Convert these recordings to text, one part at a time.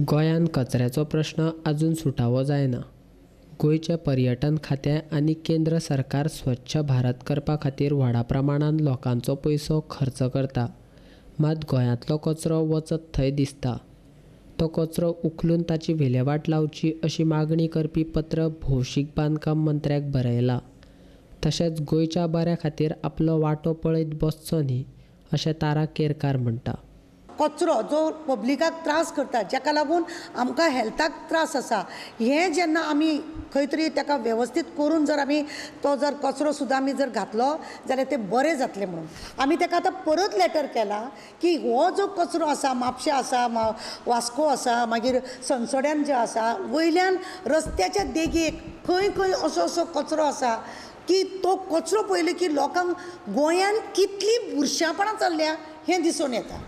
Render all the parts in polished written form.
गोंयांत कचऱ्याचो प्रश्न अजून सुटावो जायना. गोंयचें पर्यटन खातें आनी केंद्र सरकार स्वच्छ भारत करपा खातीर व्हडा प्रमाणान लोकांचो पयसो खर्च करता. मात गोंयांतलो कचरो वचत थंय दिसता. तो कचरो उखलून ताची विलेवाट लावची अशी मागणी करपी पत्र भौशीक बांदकाम मंत्र्याक बरयलां. तशेंच गोंयच्या बऱ्या खातीर आपलो वांटो पळयत बसचो न्ही अशें तारा केरकार म्हणटा. कचरो जो पब्लिकाक त्रास करता, जाका लागून आमकां हेल्थाक त्रास आसा, हें जेन्ना आमी खंय तरी ताका वेवस्थीत करून जर आमी तो जर कचरो सुद्दां आमी जर घातलो जाल्यार तें बरें जातलें म्हणून आमी ताका आतां परत लेटर केला की हो जो कचरो आसा, म्हापशें आसा, वास्को आसा, मागीर सनसड्यान जे आसा, वयल्यान रस्त्याच्या देगेक खंय खंय असो असो कचरो आसा की तो कचरो पळयलो की लोकांक गोंयान कितली बुरशापणां चल्ल्या हें दिसून येता.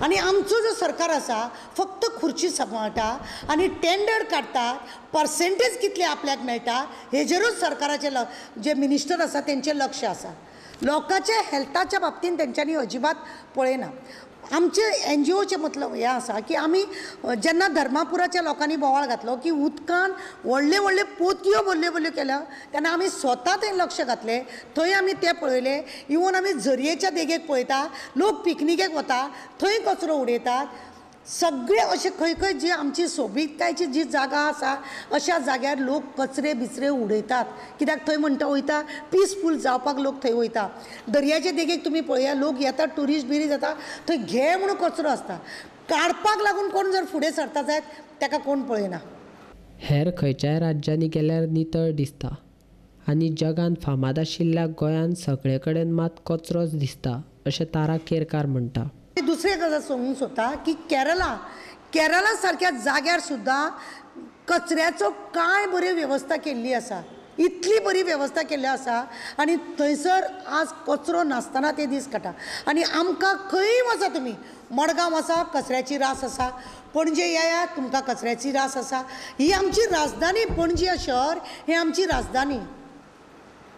आनी आमचो जो सरकार आसा फक्त खुर्ची सांबाळटा आनी टेंडर काडटा, पर्सेंटेज कितले आपल्याक मेळटा हेजेरूच सरकाराचें जे मिनिस्टर आसा तेंचें लक्ष आसा. लोकांच्या हेल्थाच्या बाबतीन तेंच्यांनी अजिबात पळयना. आमचे एनजीओचे मतलब हें आसा की आमी जेन्ना धर्मापुराच्या लोकांनी बोवाळ घातलो की उदकान व्हडले व्हडले पोतयो भरल्यो भरल्यो केल्या तेन्ना आमी स्वता थंय लक्ष घातलें, थंय आमी तें पळयलें. इवन आमी झरयेच्या देगेक पळयता, लोक पिकनिकेक वता थंय कचरो उडयतात. सगळे अशे खंय खंय जी आमची सोबीतकायची जी जागा आसा अशा जाग्यार लोक कचरे बिचरे उडयतात. कित्याक थंय म्हणटा वयता पिसफूल जावपाक लोक थंय वयता. दर्याचे देगेक तुमी पळया, लोक येता, ट्युरिस्ट बिरी जाता, थंय घे म्हणून कचरो आसता. काडपाक लागून कोण जर फुडें सरता जायत ताका कोण पळयना. हेर खंयच्याय राज्यांनी गेल्यार नितळ दिसता आनी जगान फामाद आशिल्ल्या गोंयांत सगळे कडेन मात कचरोच दिसता अशें तारा केरकार म्हणटा. दुसरे गजाल सांगूंक सोदता की केरला, केरला सारक्या जाग्यार सुद्दां कचऱ्याचो कांय बरी वेवस्था केल्ली आसा, इतली बरी वेवस्था केल्ली आसा आनी थंयसर आज कचरो नासतना ते दीस काडटा. आनी आमकां खंय वचा तुमी, मडगांव आसा कचऱ्याची रास आसा, पणजे येया तुमकां कचऱ्याची रास आसा. ही आमची राजधानी पणजी शहर, हें आमची राजधानी.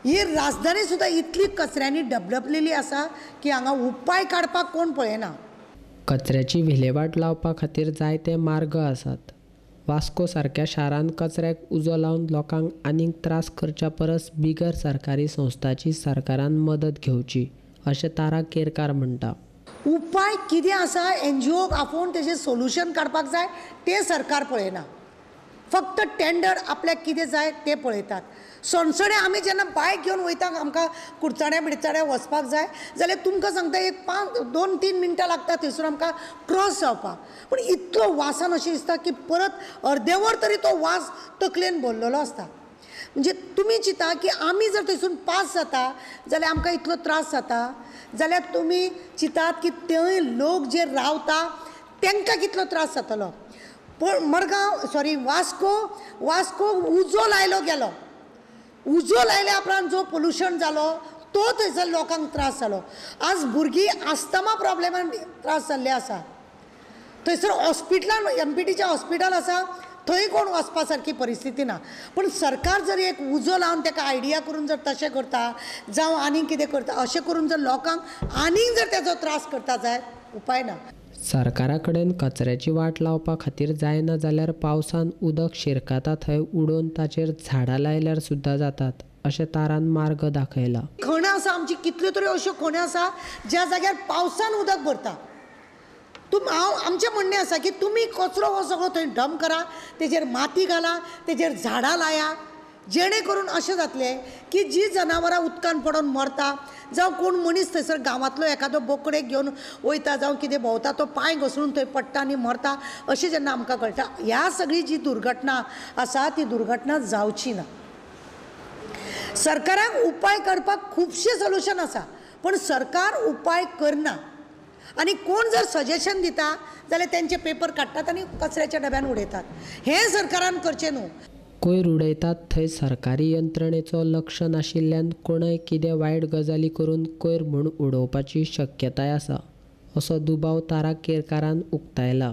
ही राजधानी सुद्दां इतली कचऱ्यांनी डबडबलेली आसा की हांगा उपाय काडपाक कोण पळयना. कचऱ्याची विलेवाट लावपा खातीर जायते मार्ग आसात. वास्को सारक्या शारांत कचऱ्याक उजो लावन लोकांक आनीक त्रास करच्या परस बिगर सरकारी संस्थांची सरकारान मदत घेवची अशें तारा केरकार म्हणटा. उपाय कितें आसा, एनजीओक आपोवन तेजें सोल्युशन काडपाक जाय, तें सरकार पळयना. फक्त टेंडर आपल्याक कितें जाय तें पळयतात. सणसणें आमी जेन्ना बायक घेवन वयता, आमकां कुडचड्या बिडचड्या वचपाक जाय जाल्यार तुमकां सांगता एक 5 2-3 मिनटां लागता थंयसर आमकां क्रॉस जावपाक. पूण इतलो वासान अशें दिसता की परत अर्देवर तरी तो वास तकलेन भरलेलो आसता. म्हणजे तुमी चिंता की आमी जर थंयसून पास जाता जाल्यार आमकां इतलो त्रास जाता, जाल्यार तुमी चिंतात की थंय लोक जे रावता तांकां कितलो त्रास जातलो. पण मडगांव सॉरी वास्को, वास्को उजो लायलो गेलो, उजो लायल्या उपरांत जो पोल्युशन जालो तो थंयसर लोकांक त्रास जालो. आज भुरगीं आस्थमा प्रॉब्लेमान त्रास जाल्ले आसा. थंयसर हॉस्पिटलान एमपीटीचें हॉस्पिटल आसा थंय कोण वचपा सारकी परिस्थिती ना. पूण सरकार जर एक उजो लावन ताका आयडिया करून जर तशें करता जावं आनीक कितें करता अशें करून जर लोकांक आनीक जर तेजो त्रास करता जायत उपाय ना. सरकारा कडेन कचऱ्याची वाट लावपा खातीर जायना जाल्यार पावसान उदक शिरकाता थंय उडोवन ताचेर झाडां लायल्यार सुद्दां जातात अशें तारान मार्ग दाखयला. खणां आसा आमची, कितल्यो तरी अश्यो खण्यो आसा ज्या जाग्यार पावसान उदक भरता. हांव आमचें म्हणणें आसा की तुमी कचरो हो सगळो थंय डंप करा, तेजेर माती घाला, तेजेर झाडां लाया, जेणे करून अशें जातलें की जी जनावरां उदकान पडोन मरता जावं कोण मनीस थंयसर गांवांतलो एखादो बोकडेक घेवन वयता जावं कितें भोंवता तो पांय घसरून थंय पडटा आनी मरता अशें जेन्ना आमकां कळटा, ह्या सगळी जी दुर्घटना आसा ती दुर्घटना जावची ना. सरकाराक उपाय करपाक खुबशे सोल्युशन आसा पूण सरकार उपाय करना. आनी कोण जर सजेशन दिता जाल्यार तेंचे पेपर काडटात आनी कचऱ्याच्या डब्यान उडयतात. हें सरकारान करचें न्हू. कोयर उडयतात थंय सरकारी यंत्रणेचो लक्ष नाशिल्ल्यान कोणय कितें वायट गजाली करून कोयर म्हूण उडोवपाची शक्यताय आसा असो दुबाव तारा केरकारान उक्तायला.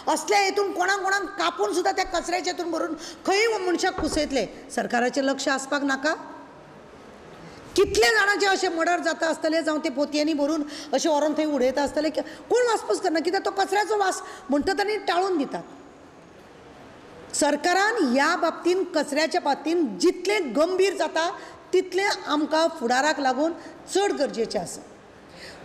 असल्या हेतून कोणाक कोणाक कापून सुद्दां त्या कचऱ्याच्या हेतून भरून खंय मनशाक कुसयतले. सरकाराचें लक्ष आसपाक नाका? कितले जाणांचे अशें मर्डर जाता आसतले जावं ते पोतयांनी भरून अशें व्हरोन थंय उडयता आसतले, कोण वासपूस करना कित्याक तो कचऱ्याचो वास म्हणटात आनी टाळून दितात. सरकारान ह्या बाबतीन कचऱ्याच्या बाबतीन जितलें गंभीर जाता तितलें आमकां फुडाराक लागून चड गरजेचें आसा.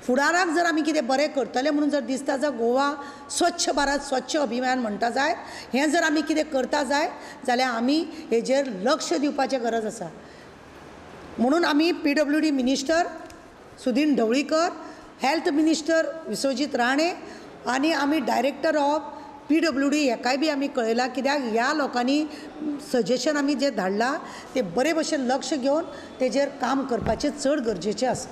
फुडाराक जर आमी कितें बरें करतले म्हणून जर दिसता जर गोवा स्वच्छ भारत स्वच्छ अभियान म्हणटा जाय, हें जर आमी कितें करता जाय जाल्यार आमी हेजेर लक्ष दिवपाचें गरज आसा. म्हणून आमी PWD minister Sudin Dhavalikar, health minister Vishwajit Rane आनी आमी डायरेक्टर ऑफ PWD हेकाय बी आमी कळयलां, कित्याक ह्या लोकांनी सजेशन आमी जें धाडलां तें बरे भशेन लक्ष घेवन तेजेर काम करपाचें चड गरजेचें आसा.